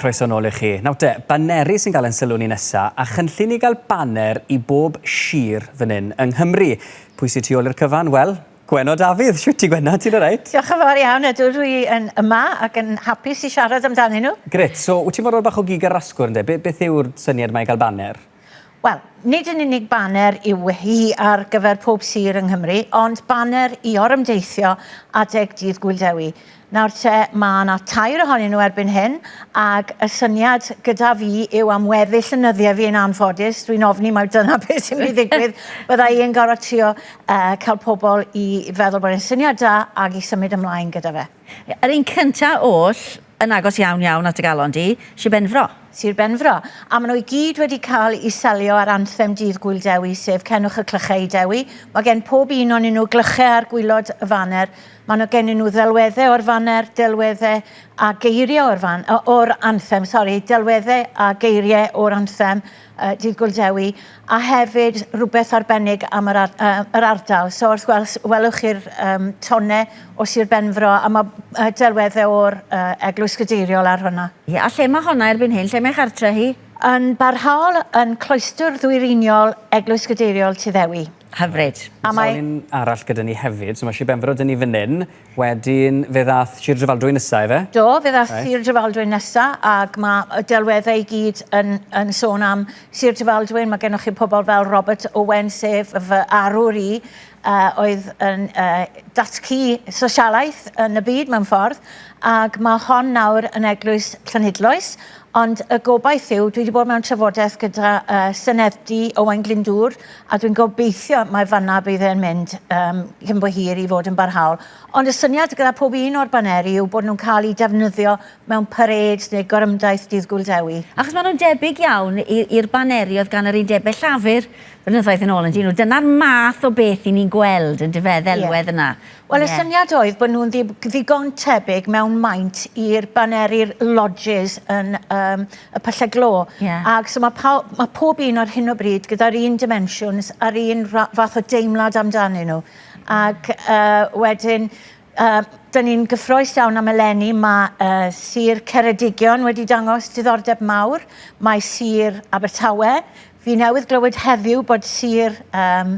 croeso nôl i chi. Nawr te, baneri sy'n cael ein sylw ni nesa, a chynllun i gael baner i bob sir fan hyn yng Nghymru. Pwy sy'n tu ôl i'r cyfan? Wel, Gwenno Dafydd. Shwt ti Gwenno, ti'n alright? Diolch yn fawr iawn, ydw dwi yn yma ac yn hapus i siarad amdanyn nhw. Grêt, so wyt ti'n fod bach o gig ar asgwrn de? Beth yw'r syniad yma i gael baner? Wel, nid yn unig baner yw hi ar gyfer pob sir yng Nghymru, ond baner i orymdeithio adeg Dydd Gŵyl Dewi. Nawr te, mae yna tair ohonyn nhw erbyn hyn, ac y syniad gyda fi yw am weddill y nyddiau fi yn anffodus, dwi'n ofni mai dyna beth sy'n mynd i ddigwydd, bydda i yn gorfod trio uh, cael pobl i feddwl bod e'n syniad da ac i symud ymlaen gyda fe. Yr un cynta oll, yn agos iawn iawn at y galon di, Sir Benfro. Sir Benfro. A maen nhw i gyd wedi cael eu selio ar anthem Dydd Gŵyl Dewi, sef Cenwch y Clychau i Dewi. Mae gen pob un o'nyn nhw glychau ar gwylod y faner. Mae nhw gennyn nhw ddelweddau o'r faner, delweddau a geiriau o'r, fan, o'r anthem, sori, delweddau a geiriau o'r anthem uh, Dydd Gŵyl Dewi, a hefyd rhywbeth arbennig am yr, ar, uh, yr ardal. So wrth gwrs, welwch chi'r um, tonau o Sir Benfro a mae uh, delweddau o'r uh, Eglwys Gadeiriol ar hwnna. Ie, a lle mae honna erbyn hyn? Lle mae chartre hi? Yn barhaol yn cloestr ddwyreiniol Eglwys Gadeiriol Tyddewi. Hyfryd. A mae... Sawl un arall gyda ni hefyd, so mae Sir Benfro 'da ni fan hyn, wedyn fe ddath Sir Drefaldwyn nesa ife? Do, fe ddath reit. Sir Drefaldwyn nesa, ac mae y delweddau i gyd yn, yn sôn am Sir Drefaldwyn. Mae gennych chi pobl fel Robert Owen, sef fy arwr i, uh, oedd yn uh, datcu sosialaeth yn y byd mewn ffordd, ac mae hon nawr yn eglwys Llanidloes, Ond y gobaith yw, dwi wedi bod mewn trafodaeth gyda uh, Senedd-dy Owain Glyndŵr, a dwi'n gobeithio mai fanna bydd e'n mynd um, cyn bo hir i fod yn barhaol. Ond y syniad gyda pob un o'r baneri yw bod nhw'n cael eu defnyddio mewn parêd neu gorymdaith Dydd Gŵyl Dewi. Achos maen nhw'n debyg iawn i'r baneri oedd gan yr undebau llafur blynyddoedd yn ôl, yn dyn nhw? Dyna'r math o beth i ni'n gweld, yn dyfe, ddelwedd yna. Wel, y syniad oedd bod nhw'n ddigon tebyg mewn maint i'r baneri'r lodges yn um, y pyllau glo. Yeah. Ac so mae, pa, mae pob un ar hyn o bryd gyda'r un dimensions a'r un fath o deimlad amdanyn nhw. Ac uh, wedyn, uh, dyn ni'n gyffroes iawn am eleni. Mae uh, Sir Ceredigion wedi dangos diddordeb mawr. Mae Sir Abertawe. Fi newydd glywed heddiw bod Sir um,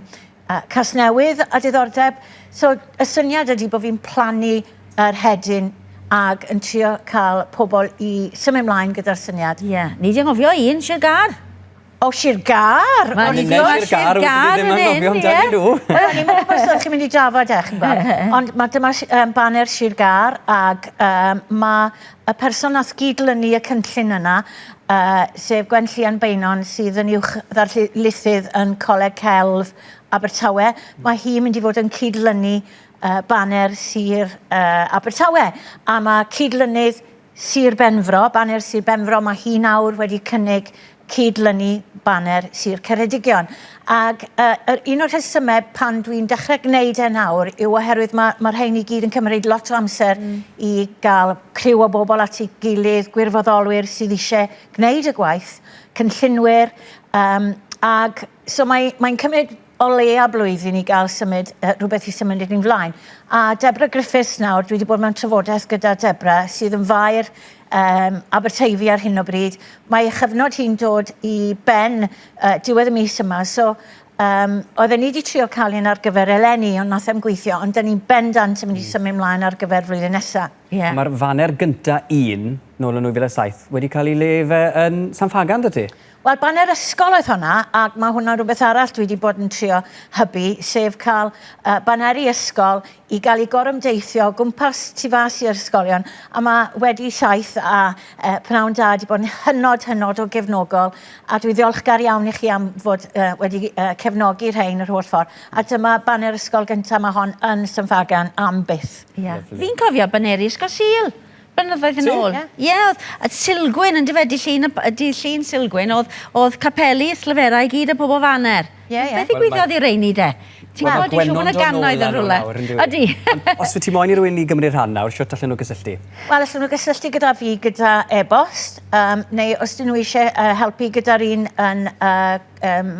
Casnewydd a diddordeb. So y syniad ydy bod fi'n plannu yr hedyn ag yn trio cael pobl i symud mlaen gyda'r syniad. Ie. Yeah. Ni di anghofio un, Sir Gâr. O, Sir Gâr! O'n i'n Sir Gâr, wyt ti ddim anghofio amdanyn nhw. Wel, o'n i'n gwybod os chi'n mynd i drafod e, chi'n gwybod. Ond mae dyma um, baner Sir Gâr ag um, mae y person nath gydlynu y cynllun yna, uh, sef Gwenllian Beynon, sydd yn uwch ddarlithydd yn Coleg Celf Abertawe, mae hi'n mynd i fod yn cydlynu uh, baner Sir uh, Abertawe. A mae cydlynydd Sir Benfro, baner Sir Benfro, mae hi nawr wedi cynnig cyd-lynu baner Sir Ceredigion. Ac uh, yr un o'r rhesymau pan dwi'n dechrau gwneud e nawr yw oherwydd mae, mae rhain i gyd yn cymryd lot o amser mm. i gael criw o bobl at ei gilydd, gwirfoddolwyr sydd eisiau gwneud y gwaith, cynllunwyr, um, ac so mae'n mae cymryd o leia blwyddyn i gael symud, uh, rhywbeth i symud yn ei flaen. A Deborah Griffiths nawr, dwi wedi bod mewn trafodaeth gyda Deborah, sydd yn faer um, Aberteifi ar hyn o bryd. Mae ei chyfnod hi'n dod i ben uh, diwedd y mis yma, so um, oedden ni wedi trio cael un ar gyfer eleni, ond nath e'm gweithio, ond dyn ni'n bendant yn mynd i symud mlaen ar gyfer flwyddyn nesaf. Yeah. Mae'r faner gynta un, nôl yn 2007, wedi cael ei le fe yn San Ffagan, dydy? Wel, baner ysgol oedd honna, ac mae hwnna'n rhywbeth arall dwi wedi bod yn trio hybu, sef cael uh, baneri ysgol i gael ei gorymdeithio o gwmpas tu fas i'r ysgolion, a mae wedi saith a uh, pnawn da wedi bod yn hynod, hynod o gefnogol, a dwi ddiolchgar iawn i chi am fod uh, wedi uh, cefnogi rhain yr holl ffordd. A dyma baner ysgol gyntaf, mae hon yn St Ffagan am byth. Yeah. Fi'n cofio baneri Ysgol Sul. Blynyddoedd yn ôl. Ie, oedd a Silgwyn yn dyfe, dydd Llun, dydd Llun Silgwyn, oedd, oedd capeli, slyferau i gyd a pob o faner. Ie, ie. Beth ddigwyddodd i reini de? Ti'n gwybod, dwi'n siŵr bod yna gannoedd yn rhywle. Ydy. Os wyt ti moyn i rywun i gymryd rhan nawr, shwt allan nhw gysylltu? Wel, allan nhw gysylltu gyda fi gyda e-bost, um, neu os dyn nhw eisiau uh, helpu gyda'r un yn uh, um,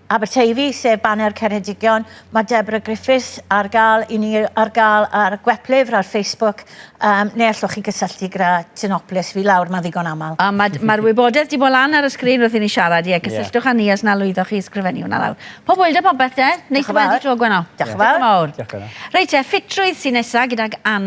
Aberteifi, sef Baner Ceredigion. Mae Deborah Griffiths ar gael i ni ar gael ar Gweplyfr, ar Facebook, um, neu allwch chi gysylltu gyda Tinopolis fi lawr, mae'n ddigon aml. A mae'r ma wybodaeth di bod lan ar y sgrin wrth i ni siarad, ie, cysylltwch â ni os na lwyddoch chi ysgrifennu hwnna lawr. Pob hwyl 'da popeth de. Neis dy weld di 'to Gwenno. Diolch yn fawr. Diolch yn fawr. Diolch Gwenno. Reit te, ffitrwydd sy'n nesa gydag Anna.